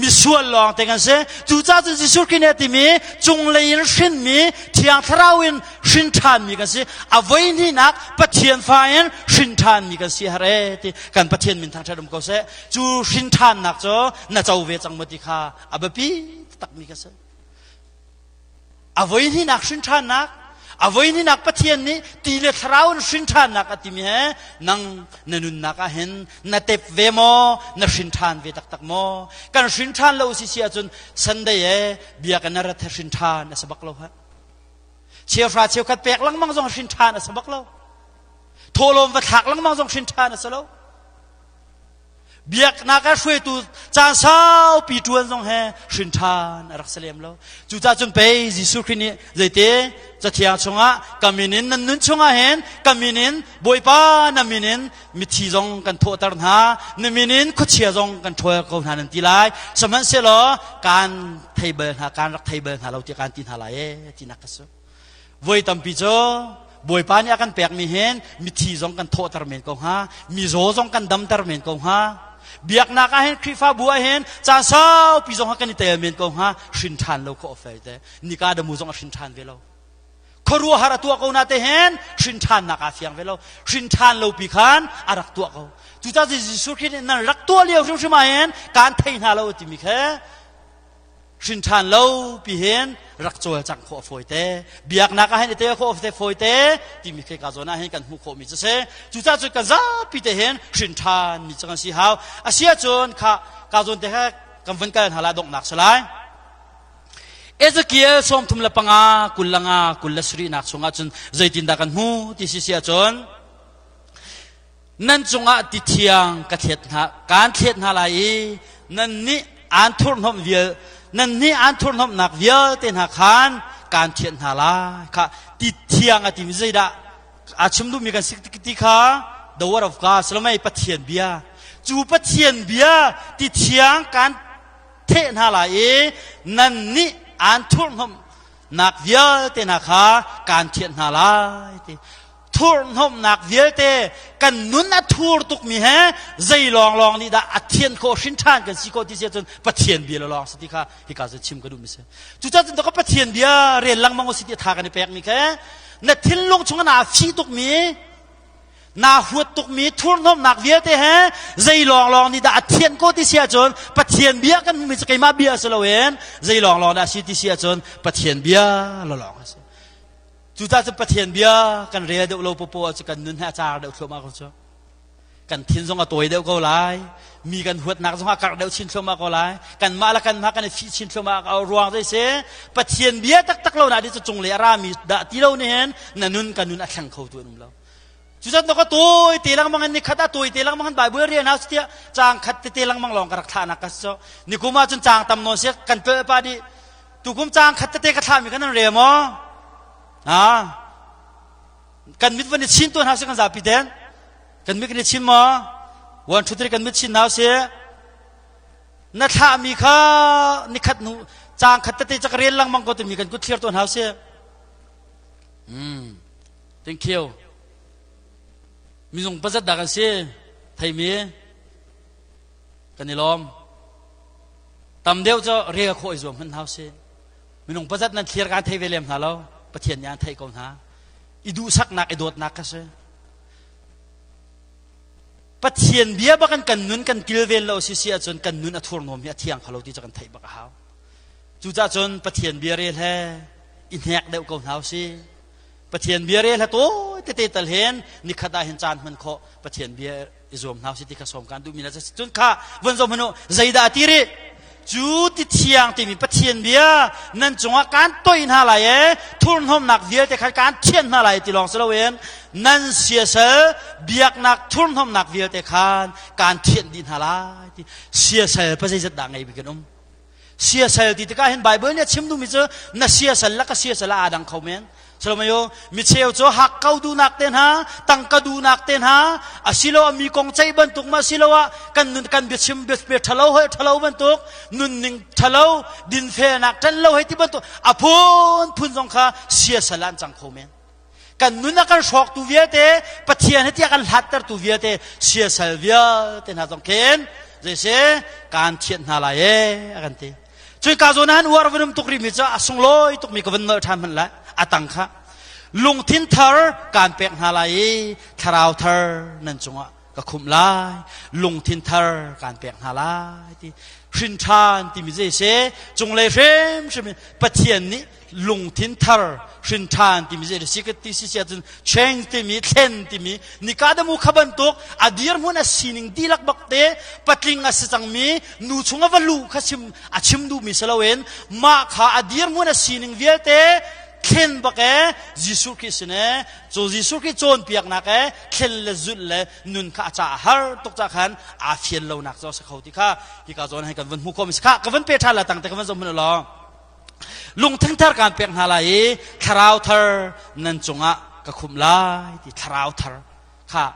Misual lawng te kan si. Cucaah cun Jesuh Khrih nih a timi cunglei in hrinmi Thiang Thlarau in hrin ṭhanmi kan si. A voi hnihnak Pathian fa in hrin ṭhanmi kan si har e ti kan Pathian min thangṭhat um ko seh. Cu hrin ṭhannak cu na co ve cang maw ti kha a biapi takmi ka si. A voi hnihnak hrin ṭhannak, a voi hnihnak Pathian nih ti le thlarau in hrin ṭhannak a timi he nang na nunnak ah hin na tep ve maw, na hrin ṭhan ve taktak maw? Kan hrin ṭhan lo si si ahcun Sunday e biakinn na rat he hrin ṭhan a si bak lo ha. Cheuhra cheukhat pek lengmang zong hrin ṭhan a si bak lo. Thawhlawm va thlak lengmang zong hrin ṭhan a si lo. Biaknak ah hruaitu caan saupi ṭuan zong he hrin ṭhan a rak si lem lo. Cucaah cun pei Jesuh Khrih nih zeite Cathiang chungah ka min in nan nun chungah hin ka min in Bawipa na min in mithi zong kan thawhter hna, na min in khuachia zong kan ṭhawl ko hna nan ti lai. Sihmanhsehlaw kaan thei bal hna, kaan rak thei bal hna lo tiah kaan ti hna lai ee tinak ka si. Voi tampi cu Bawipa nih a kan pekmi hin mithi zong kan thawhter men ko hnga, mizaw zong kan damter men ko hnga. Biaknak ah hin Khrihfabu ah hin caan saupi zong kan i tel men ko hnga, hrin ṭhan lo khawh fel te. Nika damu zong a hrin ṭhan ve lo. Khuaruahhar a tuah ko na te hin hrin ṭhannak aa fiang ve lo. Hrin ṭhan lo pi khan a rak tuah ko. Cucaah Jesuh Khrih nih nan rak tuah lio hrimhrim ah hin kaan thei hna lo timi khe hrin ṭhan lo pi hin rak cawlcangh khawh a fawi te. Biaknak ah hin i tel khawh a fawi te timi khi ka zawn ah hin kan hmuh khawhmi cu si. Cucaah cun kan zapi te hin hrin ṭhan mi cu kan si hau. A si ahcun kha ka zawn te kha kan vun kal hna la donghnak si lai. Ezekiel 35 25 27 nak chungah cun zeitindah kan hmu ti si si ahcun nan cungah ti thiang ka thlet hna kaan thlet hna lai i nan nih aan thurhnomh vial nan nih aan thurhnomhnak vialte hna khan kaan thianh hna lai. Kha ti thiang a timi zeidah a chim duhmi kan si ti kha the word of God salomei Pathian bia. Cu Pathian bia ti thiang kaan theh hna lai i nan nih aan thurhnomhnak vialte hna kha kaan thianh hna lai ti. Thurhnomhnak vialte kan nun a thur tukmi he zei lawnglawng nih dah a thian khawh hrin ṭhan kan si khawh ti si ahcun Pathian bia lawng si ti kha hika cu chim ka duhmi si. Cucaah cun ka Pathian bia rel lengmang u si ti tha kan i pekmi khe na thinlung chung naa fi tukmi naa huat tukmi thurhnomhnak vialte he zei lawnglawng nih dah a thian ko ti si ahcun Pathian bia kan hmuhmi cu keimah bia si loin zei lawnglawng dah a si ti si ahcun Pathian bia lawng a si. Cucaah cun Pathian bia kan rel deuh lo popo ah cu kan nun he a car deuh thluahmah ko cu. Kan thin zong a tawi deuh ko lai. Mi kan huatnak zong a karh deuh chin thluahmah ko lai. Kanmah le kanmah kan i fih chin thluahmah ko ruang zei si. Pathian bia taktak lo na di cu cunglei a rami dah ti lo nih hin na nun kan nun a thleng kho tu an um lo. Cucaah na ka tawi te lengmang in nikhat ah tawi te lengmang in Bible rian hau tiah caang khat tete lengmang lawng ka rak thlahnak ka si. Nikum ah cun caang tam nawn si kan pelh pa dih. Tukum caang khat tete ka thlahmi kan nan rel maw? Ha? Kan mit van i chin tuan hau si kan zapi ten. Kan mit kan i chin maw? 1 2 3 kan mit chin hau si. Na thlahmi kha nikhat hnu caang khat tete ca ka rel lengmang ko timi kan kut thlir tuan hau si. Hmm. Thank you. Minung pazat dah kan si? Theimi? Kan i lawm. Tam deuh cu rel khawh i zuam hmanh hau si. Minung pazat nan thlir kan thei ve lem hna lo. Pathian nih an theih ko hna. I duhsaknak, i dawtnak kha si. Pathian bia bak in kan nun kan kilven lo si si ahcun kan nun a thurhnawm hi a thiang kho lo ti cu kan theih bak a hau. Cucaah cun Pathian bia rel he i hnek deuh ko hna usih. Pathian bia rel he tawi tete tal hen nikhat ah hin caan hman khawh Pathian bia i zuam hna usih ti kha sawm kan duhmi na cun kha von zoh hmanh u zeidah ti rih cu ti thiang timi Pathian bia nan cungah kaan toih hna lai e thurhnawmnak vialte khan kaan thianh hna lai ti lawng si loin nan siasal biaknak thurhnawmnak vialte khan kaan thianh dih hna lai ti siasal pa zeizat dah ngei bi kan um Siasal ti tikah hin Bible nih a chim duhmi cu na siasal le ka siasal aa dang kho men. Salomayo micheu cu hakkau duhnak te hna, tangka duhnak te hna, asiloah mi kong ceih bantuk ma asiloah kan nun kan biachim bia ṭhalo hoi ṭhalo bantuk, nunning ṭhalo, dinfelnak ṭan lo hei ti bantuk a phunphun zong kha siasal ah an cang kho men. Kan nun a kan hrawktu vialte, Pathian he tiah kan hlattertu vialte, siasal vialte hna zong khin zeise kaan thianh hna lai ee a kan ti. Cun ka zawn ah han uar van um tuk rihmi cu a sunglawi tukmi ka van nolh ṭhan hmanh lai a tang kha. Lungthin thar kaan pek hna lai i thlarau thar nan cungah ka khumh lai lungthin thar kaan pek hna lai ti hrin ṭhan timi zei si cunglei hrimhrim in Pathian nih lungthin thar hrin ṭhan timi zei si ka ti si si ahcun change timi thlen timi nikadamu kha bantuk a dirhmun a sining dihlak bak te patling a si cangmi nu chung a va luh kha chim a chim duhmi si loin mah kha a dirhmun a sining vialte thlen bak e Jesuh Khrih sin e cu Jesuh Khrih cawnpiaknak e thlen le zulh le nun kha a ca a har tuk ca khan aa fian lonak cu a si kho ti kha hika zawn hei kan vun hmu khawh mi si kha ka vun pe ṭhan la tang te ka vun zoh hmanh law lungthin thar kaan pek hna lai i thlarau thar nan cungah ka khumh lai ti thlarau thar kha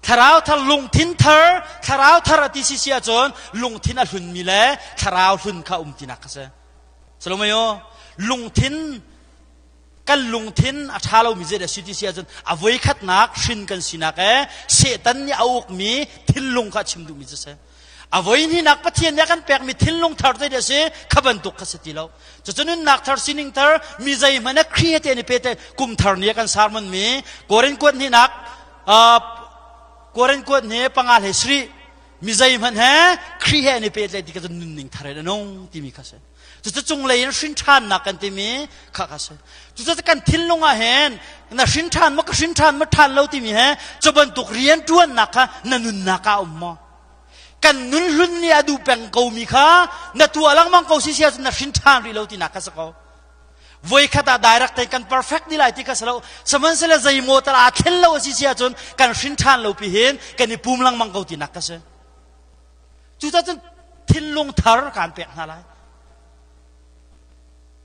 thlarau thar lungthin thar thlarau thar a ti si si ahcun lungthin a hlunmi le thlarau hlun kha um tinak kha si Salomayo lungthin kan lungthin a ṭha lomi zei dah si ti si ahcun a voikhatnak hrin kan sinak e Satan nih a ukmi thinlung kha a chim duhmi cu si. A voihnihnak Pathian nih a kan pekmi thinlung thar zei dah si kha bantuk kha si ti lo. Cucu nunnak thar sining thar mi zeihmanh a Khrih he te an i pe te kum thar ni a kan sermon mi Korin kuat hnihnak Korin kuat hnih panga hlei sarih mi zeihmanh he Khrih he an i pehtlaih ti kha cu nunning thar in a nung timi kha si. Cucu cunglei in hrin ṭhannak kan timi kha kha si. Cucu kan thinlung ah hin na hrin ṭhan maw ka hrin ṭhan maw ṭhan lo timi he cu bantuk rian ṭuannak kha na nunnak ah a um maw? Kan nun hlun nih a duh peng komi kha na tuah lengmang ko si si ahcun na hrin ṭhan rih lo tinak kha si ko. Voikhat ah direct tein kan perfect ni lai ti kha si lo. Sihmanhsehlaw zeimaw tal aa thlen lo a si si ahcun kan hrin ṭhan lo pi hin kan i pum lengmang ko tinak kha si. Cucaah cun thinlung thar kaan pek hna lai.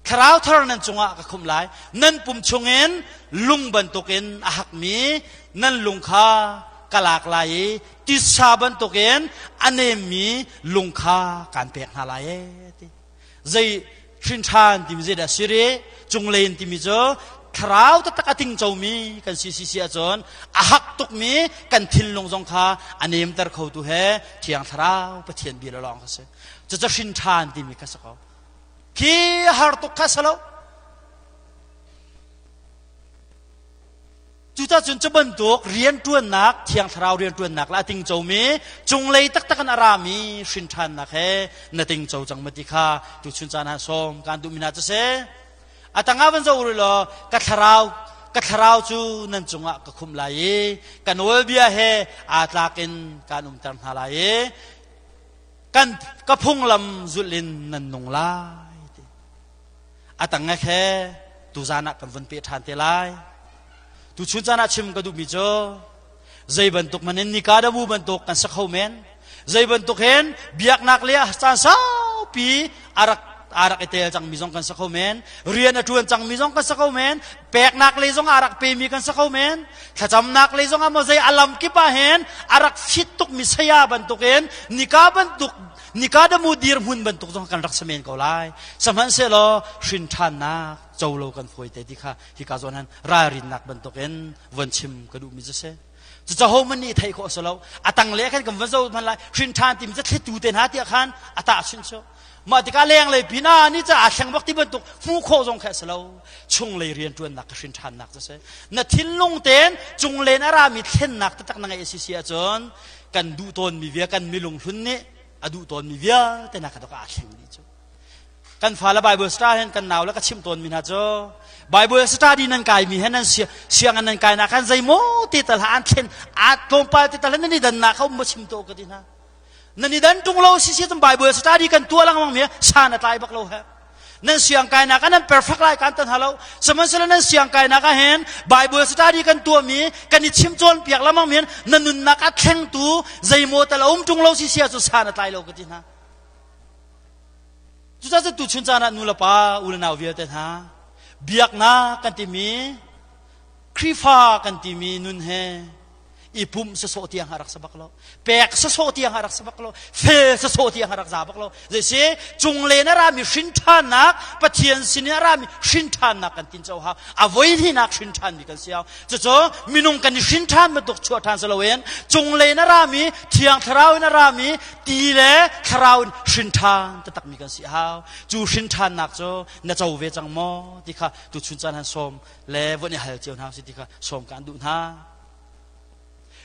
Thlarau thar nan cungah ka khumh lai. Nan pum chungin lung bantukin a hakmi nan lung kha ka lak lai i titsa bantukin a nemmi lung kha kaan pek hna lai ee ti. Zei hrin ṭhan timi zeidah si rih? Cunglen timi cu thlarau taktak a tingcomi kan si si si ahcun a hak tukmi kan thinlung zong kha a nemter khotu he Thiang Thlarau Pathian bia le lawng kha si. Cucu hrin ṭhan timi kha si ko. Khi har tuk kha si lo. Cucacun cu bantuk rianṭuannak, Thiang Thlarau rianṭuannak le a tingcomi cunglei taktak in a rami hrinṭhannak he na tingco cang ma ti kha tuchun caan ah sawm kaan duhmi hna cu si. A tangah van zoh rih law ka thlarau ka thlarau cu nan cungah ka khumh lai i ka nawlbia he aa tlak in kaan umter hna lai i kan ka phunglam zulh in nan nung lai ti. A tang he tuzan ah kan vun peh ṭhan te lai. Tuchun caan ah chim ka duhmi cu zei bantuk hmanh in Nikadamu bantuk kan si kho men. Zei bantuk hin biaknak le caan saupi a rak Aa rak i tel cangmi zong kan si kho men. Rian a ṭuan cangmi zong kan si kho men. Peknak lei zong aa rak pemi kan si kho men. Thlacamnak lei zong ah maw zei a lam kip ah hin a rak fit tukmi saya bantukin nika bantuk nika damu dirhmun bantuk zong kan rak si men ko lai. Sihmanhsehlaw hrin ṭhannak co lo kan fawi te ti kha hika zawn han ralrinnak bantukin von chim ka duhmi cu si. Cucu hohmanh nih theih khawh a si lo. A tang le khan kan van zoh hmanh lai. Hrin ṭhan timi cu thlitu te hna tiah khan a tahchunh cu. Mah tikah lenglei pin ah ni ca aa thleng bak ti bantuk hmuh khawh zong kha a si lo. Chunglei rianṭuannak ka hrin ṭhannak cu si. Na thinlung tein cunglen a rami thlennak taktak na ngeih a si si ahcun kan duh tawnmi via kan milung hlun nih a duh tawnmi vialte na kha aa thleng dih cu. Kan fale Bible study hin kan nau le ka chimh tawnmi hna cu Bible study nan kaimi he nan sianginn nan kainak khan zeimaw te tal ha an thlen a tlawmpal te tal nan i dannak kha um ma chim to ka ti hna. Nan i dan ṭung lo si si cun Bible study kan tuah lengmang mi san a tlai bak lo he. Nan siang kainak ah nan perfect lai kan tan halo. Sihmanhsehlaw nan siang kainak ah hin Bible study kan tuah mi kan i chim cawn piak lengmang mi na nunnak a thlengtu zeimaw tal a um ṭung lo si si ahcun san a tlai lo ka ti hna. Cucaah cun tuchun caan ah nu le pa u le nau vialte hna biaknak kan timi Khrihfa kan timi nun he i pumh sasawh tiang a rak sa bak lo pek sasawh tiang a rak sa bak lo fel sasawh tiang a rak za bak lo zeisi cunglen a rami hrin ṭhannak Pathian sin in a rami hrin ṭhannak kan tin co hau a voi hnihnak hrin ṭhanmi kan si hau cucu minung kan i hrin ṭhan bantuk chuah ṭhan si loin cunglen a rami Thiang Thlarau in a rami ti le Thlarau in hrin ṭhan taktakmi kan si hau cu hrin ṭhannak cu na co ve cang maw ti kha tuchun caan han sawm le von i hal cio hna si ti kha sawm kan duh hna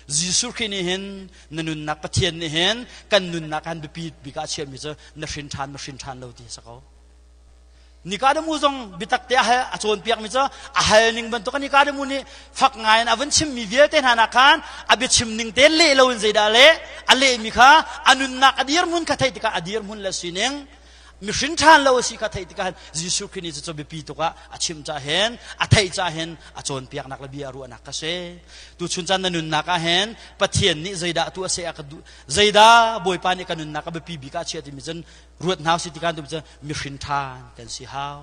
Jesuh Khrih nih hin na nunnak Pathian nih hin kan nunnak han biapi bik ah chiahmi cu na hrin ṭhan ma hrin ṭhan lo ti a si ko. Nikadamu zong biatak te a hal a cawnpiakmi cu a hal ning bantuk Nikadamu nih fak ngai in a vun chimmi vialte hna nak khan a biachim ning te leh loin zeidah a leh a lehmi kha a nunnak a dirhmun kha theih tikah a dirhmun le sining mihrin ṭhan lo a si kha theih tikah Jesuh Khrih nih cucu biapi tuk ah a chim cah hin a theih cah hin a cawnpiaknak le bia ruahnak ka si tuchun caan na nunnak ah hin Pathian nih zeidah tu a seh a ka duh zeidah Bawipa nih ka nunnak a biapi bik ah a chiah timi cun ruat hna si tikah tu cun mihrin ṭhan kan si hau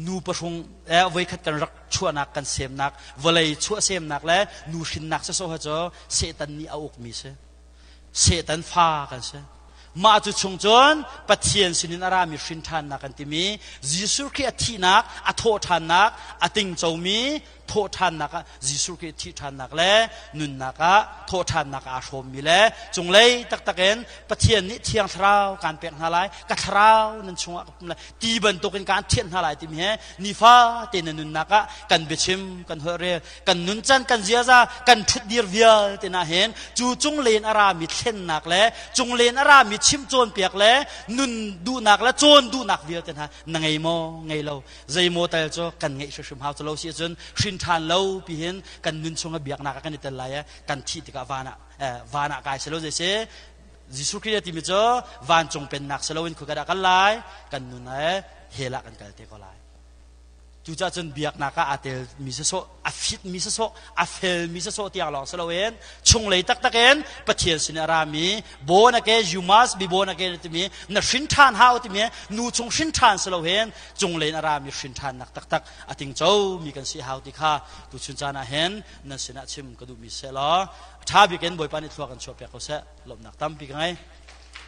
nu pahrung eh voikhat kan rak chuahnak kan semnak vawlei chuah semnak le nu hrinnak sasawh cu Satan nih a ukmi si Satan fa kan si. Mah cu chung cun Pathian sinin a rami hrin ṭhannak kan timi Jesuh Khrih a thihnak, a thawhṭhannak, a tingcomi thawhṭhannak ah Jesuh Khrih thih ṭhannak le nunnak ah thawhṭhannak aa hrawmmi le cunglei taktak in Pathian nih Thiang Thlarau kaan pek hna lai, ka thlarau nan chungah ka pum lai ti bantukin kaan thianh hna lai timi he nifa te na nunnak ah kan biachim, kan holhrel, kan nuncan kan ziaza kan ṭhutdir vialte na hin cu cunglen a rami thlennak le cunglen a rami chim cawnpiak le nun duhnak le cawn duhnak vialte hna na ngei maw ngei lo zeimaw tal cu kan ngeih hrimhrim hau cu lo si ahcun hrin ṭhan lo pi hin kan nun chung a biaknak ah kan i tel lai kan thih tikah van ah van ah kai si lo zei si Jesuh Khrih timi cu vancung pennak si loin khua dah kan lai kan nun he hell ah kan kal te ko lai Cucaah cun biaknak ah aa telmi sawsawh, a fitmi sawsawh, a felmi sawsawh tiang lawng si loin chunglei taktak in Pathian sin a rami born again, you must be born again timi na hrin ṭhan hau timi nu chung hrin ṭhan si loin cunglei in a rami hrin ṭhannak taktak a tingco mi kan si hau ti kha tuchun caan ah hin nan sinah chim ka duhmi seh law ṭha bik in Bawipa nih thlua kan chuah piak ko seh lawmhnak tampi ka ngei.